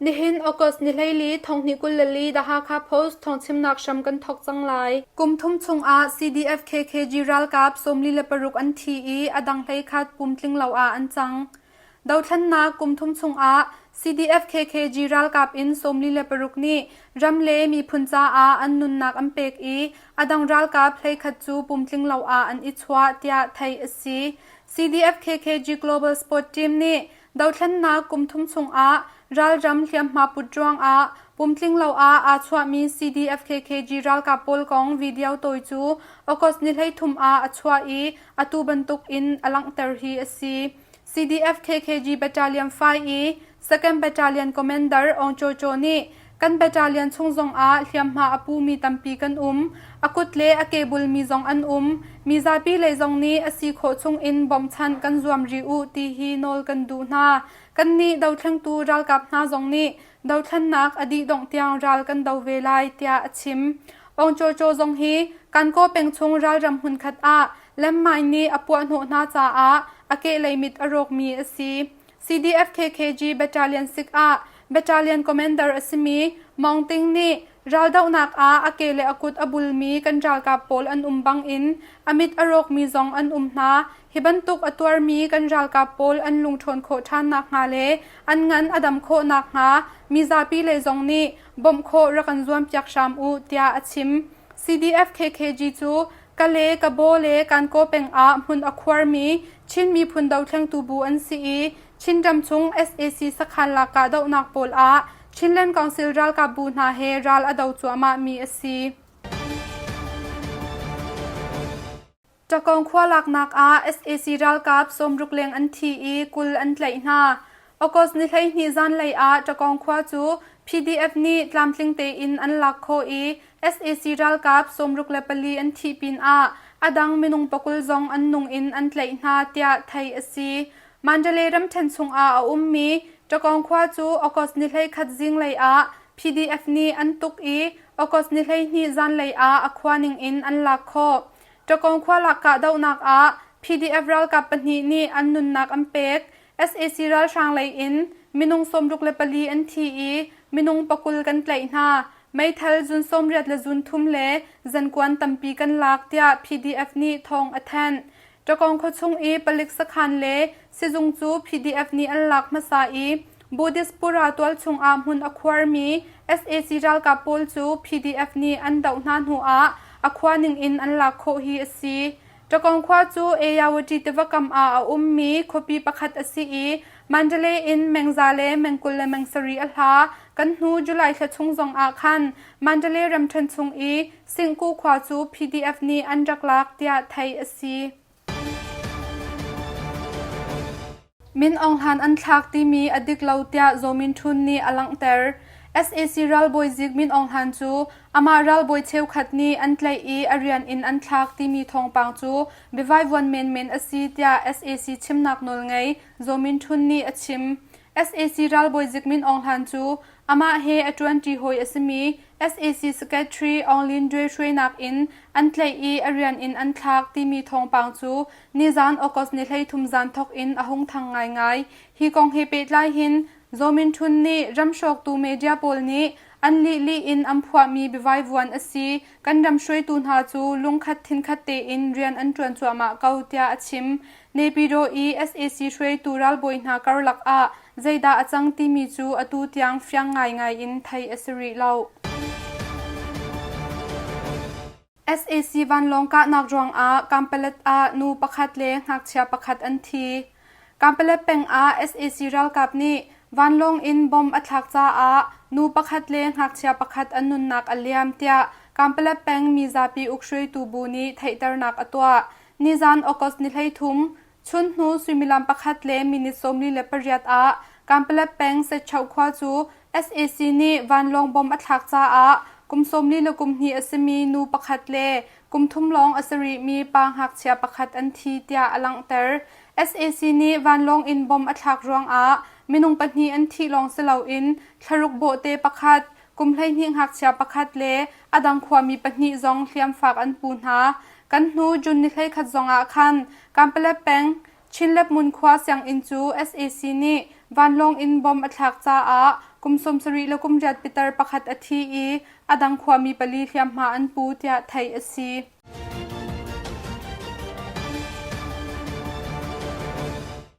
Nihin August ni 14 thonghnih 24 The Hakha Post thawngchimnak hram kan thawk cang lai. Kum thum chungah CDF KKG ralkap 46 an thi i a dang 11 pumtling lo ah an cang. Dothlennak kum thum chungah CDF KKG ralkap in 46 nih ram le miphun caah an nunnak an pek i a dang ralkap 11 cu pumtling lo ah an i chuah tiah theih a si. CDF KKG Global Sport Team nih dothlennak kum thum chungah ralram hliamhma put ruangah pumtling lo ah aa chuahmi CDF KKG ralkap pawl kong video tawi cu August ni 13 ah a chuah i atu bantuk in a langhter hi a si. CDF KKG Battalion 5 i Second Battalion Commander Aung Cho Cho nih kan battalion chung zongah hliamhma a pumi tampi kan um. A kut le a ke bulmi zong an um. Mizapi lei zong nih a si khawh chungin bawmhchanh kan zuam rih u ti hi nawl kan duh hna. Kannih dothlengtu ralkap hna zong nih dothlennak a dih dongh tiang ral kan do ve lai tiah a chim. Aung Cho Cho zong hi Kankaw peng chung ralram hmunkhat ah lemmai nih a puahhnawh hna caah a kehlei mit a rawkmi a si. CDF-KKG Battalion 6 ah Battalion Commander a simi Maung Ting nih raldohnak ah a ke le a kut a bulmi kan ralkap pawl an um bangin a mit a rawkmi zong an um hna. Hi bantuk a tuarmi kan ralkap pawl an lungṭhawn khawh ṭhan nakhnga le an ngan a dam khawh nakhnga mizapi lei zong nih bawmh khawh rak kan zuampiak hram u tiah a chim. CDF-KKG cu Kale, Kabaw le Kankaw peng ah hmun a khuarmi Chin miphun dothlengtu bu an si i Chinram chung sac sakhan lak kahdohnak pawl ah Chinland Council ralkap bu hna he ral a do cuahmahmi a si. Ṭakawng khua laknak ah sac ralkap 60 leng an thi i 20 an tlaih hna. August ni 12 zanlei ah Ṭakawng khua cu PDF nih tlamtling tein an lak khawh i sac ralkap 64 an thih pinah a dang minung 20 zong an nung in an tlaih hna tiah theih a si. Mandalay ramṭhen chungah a ummi Ṭakawng khua cu August ni 11 zinglei ah PDF nih an tuk i August ni 12 zanlei ah a khua ningin an lak khawh. Ṭakawng khua lak kahdohnak ah PDF ralkap pahnih nih an nunnak an pek. Sac ralhrang lei in minung 64 an thi i minung 20 kan tlaih hna. Meithal zun 80 le zun thum le zankuan tampi kan lak tiah PDF nih thawng a thanh. Ṭakawng khuachung i palik sakhan le sizung cu PDF nih an lak hmasa i Buddhist pura tualchung ah hmun a khuarmi sac ralkap pawl cu PDF nih an doh hna hnu ah a khua ning in an lak khawh hi a si. Ṭakawng khua cu Ayawati tiva kam ah a ummi khuapi pakhat a si i Mandalay in mengza le mengkul le mengsarih a hla. Kan hnu July thla chung zong ah khan Mandalay ramṭhen chung i Singku khua cu PDF nih an rak lak tiah theih a si. Min Aung Hlaing an thlak timi a dik lo tiah Zaw Min Htun nih a langhter. Sac ralbawi zik Min Aung Hlaing cu amah ralbawi cheukhat nih an tlaih i a rian in an thlak timi thawngpang cu biavaivuan menmen a si tiah sac chimnak nawlngei Zaw Min Htun nih a chim. Sac ralbawi zik Min Aung Hlaing cu amah he a ṭuanṭi hawi a simi sac Secretary Aung Lin Dwe hruainak in an tlaih i a rian in an thlak timi thawngpang cu nizan August ni 13 zan thawk in a hung thang ngaingai. Hi kong he pehtlai hin Zaw Min Htun nih ram hrawktu media pawl nih an lih in an phuahmi biavaivuan a si. Kan ram hruaitu hna cu lungkhat thinkhat tein rian an ṭuan cuahmah ko tiah a chim. Naypyidaw i sac hruaitu ralbawi hna karlak ah zeidah a cang timi cu atu tiang fiang ngaingai in theih a si rih lo. Sac vanlawng kahnak ruangah Kanpalet ah nu pakhat le ngakchia pakhat an thi. Kanpalet peng ah sac ralkap nih vanlawng in bomb a thlak caah nu pakhat le ngakchia pakhat an nunnak a liam tiah Kanpalet peng mizapi ukhruaitu bu nih theihternak a tuah. Nizan August ni 13 chun hnu suimilam pakhat le minute 48 ah Kanpalet peng Setchoh khua cu sac nih vanlawng bomb a thlak caah kum 42 a simi nu pakhat le kum thum lawng a si rihmi pa ngakchia pakhat an thi tiah a langhter. Sac nih vanlawng in bomb a thlak ruangah minung pahnih an thih lawng si loin thlaruk bawhte pakhat, kum 12 ngakchia pakhat le a dang khuami pahnih zong hliamfak an pu hna. Kan hnu June ni 11 zongah khan Kanpalet peng Chinlep Hmun khua sianginn cu sac nih vanlawng in bomb a thlak caah kum. Kum 70 le kum riat pitar pakhat a thi i a dang khuami pali hliamhma an pu tiah theih a si.